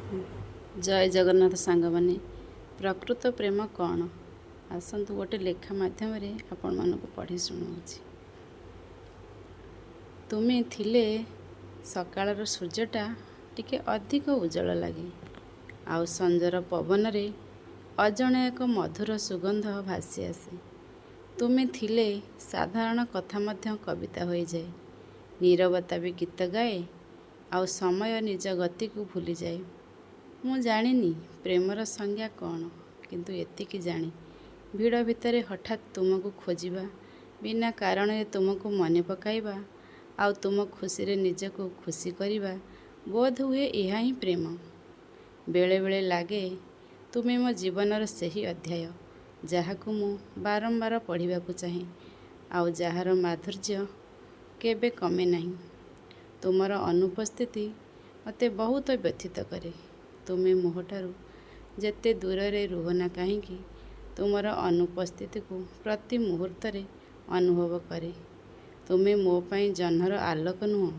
ଜୟ ଜଗନ୍ନାଥ ସାଙ୍ଗମାନେ, ପ୍ରକୃତ ପ୍ରେମ କ'ଣ? ଆସନ୍ତୁ ଗୋଟେ ଲେଖା ମାଧ୍ୟମରେ ଆପଣମାନଙ୍କୁ ପଢ଼ି ଶୁଣାଉଛି। ତୁମେ ଥିଲେ ସକାଳର ସୂର୍ଯ୍ୟଟା ଟିକେ ଅଧିକ ଉଜ୍ଜଳ ଲାଗେ, ଆଉ ସଞ୍ଜର ପବନରେ ଅଜଣା ଏକ ମଧୁର ସୁଗନ୍ଧ ଭାସି ଆସେ। ତୁମେ ଥିଲେ ସାଧାରଣ କଥା ମଧ୍ୟ କବିତା ହୋଇଯାଏ, ନୀରବତା ବି ଗୀତ ଗାଏ, ଆଉ ସମୟ ନିଜ ଗତିକୁ ଭୁଲିଯାଏ। ମୁଁ ଜାଣିନି ପ୍ରେମର ସଂଜ୍ଞା କ'ଣ, କିନ୍ତୁ ଏତିକି ଜାଣେ, ଭିଡ଼ ଭିତରେ ହଠାତ୍ ତୁମକୁ ଖୋଜିବା, ବିନା କାରଣରେ ତୁମକୁ ମନେ ପକାଇବା, ଆଉ ତୁମ ଖୁସିରେ ନିଜକୁ ଖୁସି କରିବା, ବୋଧହୁଏ ଏହା ହିଁ ପ୍ରେମ। ବେଳେବେଳେ ଲାଗେ ତୁମେ ମୋ ଜୀବନର ସେହି ଅଧ୍ୟାୟ, ଯାହାକୁ ମୁଁ ବାରମ୍ବାର ପଢ଼ିବାକୁ ଚାହେଁ, ଆଉ ଯାହାର ମାଧୁର୍ଯ୍ୟ କେବେ କମେ ନାହିଁ। ତୁମର ଅନୁପସ୍ଥିତି ମୋତେ ବହୁତ ବ୍ୟଥିତ କରେ। ତୁମେ ମୋଠାରୁ ଯେତେ ଦୂରରେ ରୁହ ନା କାହିଁକି, ତୁମର ଅନୁପସ୍ଥିତିକୁ ପ୍ରତି ମୁହୂର୍ତ୍ତରେ ଅନୁଭବ କରେ। ତୁମେ ମୋ ପାଇଁ ଜହ୍ନର ଆଲୋକ ନୁହଁ,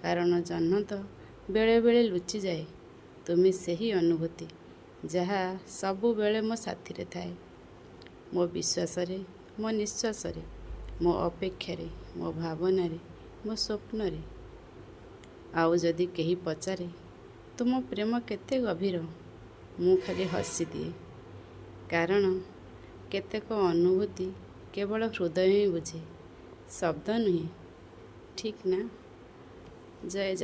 କାରଣ ଜହ୍ନ ତ ବେଳେବେଳେ ଲୁଚିଯାଏ। ତୁମେ ସେହି ଅନୁଭୂତି, ଯାହା ସବୁବେଳେ ମୋ ସାଥିରେ ଥାଏ, ମୋ ବିଶ୍ୱାସରେ, ମୋ ନିଶ୍ୱାସରେ, ମୋ ଅପେକ୍ଷାରେ, ମୋ ଭାବନାରେ, ମୋ ସ୍ୱପ୍ନରେ। ଆଉ ଯଦି କେହି ପଚାରେ, ତୁମ ପ୍ରେମ କେତେ ଗଭୀର, ମୁଁ ଖାଲି ହସିଦିଏ, କାରଣ କେତେକ ଅନୁଭୂତି କେବଳ ହୃଦୟ ହିଁ ବୁଝେ, ଶବ୍ଦ ନୁହେଁ। ଠିକ୍ ନା? ଜୟ ଜଗନ୍ନାଥ।